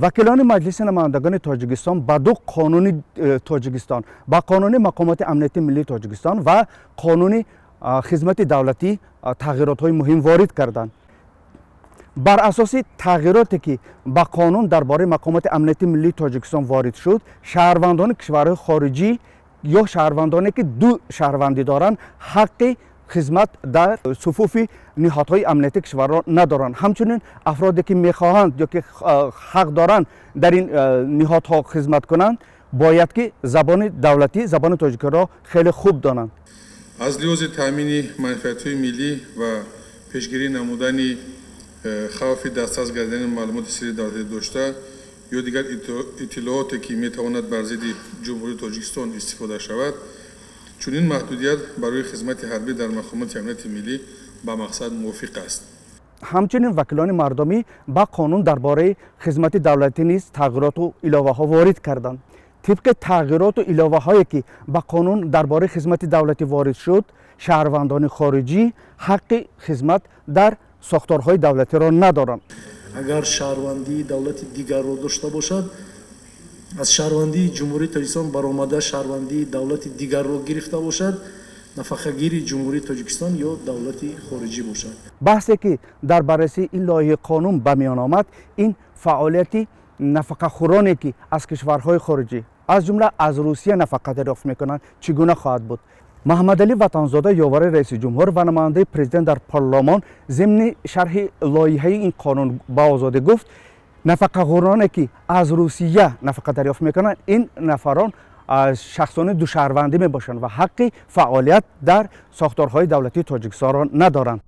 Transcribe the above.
Вакилони Маҷлиси намояндагони Тоҷикистон ба ду қонуни Тоҷикистон, ба қонуни мақомоти амнияти миллии Тоҷикистон ва қонуни хизмати давлатӣ тағйиротҳои муҳим ворид карданд. Бар асоси тағйироте, ки ба қонун дар бораи мақомоти амнияти миллии Тоҷикистон ворид шуд, шаҳрвандони кишварҳои хориҷӣ ё шаҳрвандоне, ки ду шаҳрвандӣ доранд, ҳаққи хизмат дар суфуфи ниҳодҳои амнияти кишварро надоранд. Ҳамчунин афроде, ки мехоҳанд ё ки ҳақ доранд дар ин ниҳодҳо хизмат кунанд, бояд ки забони давлатӣ, забони тоҷикиро хеле хуб донанд. Аз лиҳози таъмини манфиатҳои миллӣ ва пешгирӣ намудани хавфи дастрас гардидани маълумоти сирри давлатӣ дошта ё дигар иттилооте, ки метавонад бар зидди Ҷумҳурии Тоҷикистон истифода шавад, чунин маҳдудият барои хизмати ҳарбӣ дар мақомоти амнияти миллӣ ба мақсад мувофиқ аст. Ҳамчунин вакилони мардумӣ ба қонун дар бораи хизмати давлатӣ низ тағйироту иловаҳо ворид карданд. Тибқи тағйироту иловаҳое, ки ба қонун дар бораи хизмати давлатӣ ворид шуд, шаҳрвандони хориҷӣ ҳаққи хизмат дар сохторҳои давлатиро надоранд. Агар шаҳрвандии давлати дигарро дошта бошад, аз шаҳрвандии Ҷумҳурии Тоҷикистон баромада, шаҳрвандии давлати дигарро гирифта бошад, нафақагири Ҷумҳурии Тоҷикистон ё давлати хориҷӣ бошад. Баҳсе, ки дар баррасии ин лоиҳаи қонун ба миён омад, ин фаъолияти нафақахӯроне, ки аз кишварҳои хориҷӣ, аз ҷумла аз Русия, нафақа дарёфт мекунанд, чӣ гуна хоҳад буд. Маҳаммадалӣ Ватанзода, ёвари раиси ҷумҳур ва намояндаи президент дар парлумон, зимни шарҳи лоиҳаи ин қонун ба Озодӣ гуфт, нафақахӯроне, ки аз Русия нафақа дарёфт мекунанд, ин нафарон шахсони душаҳрвандӣ мебошанд ва ҳаққи фаъолият дар сохторҳои давлатии Тоҷикистонро надоранд.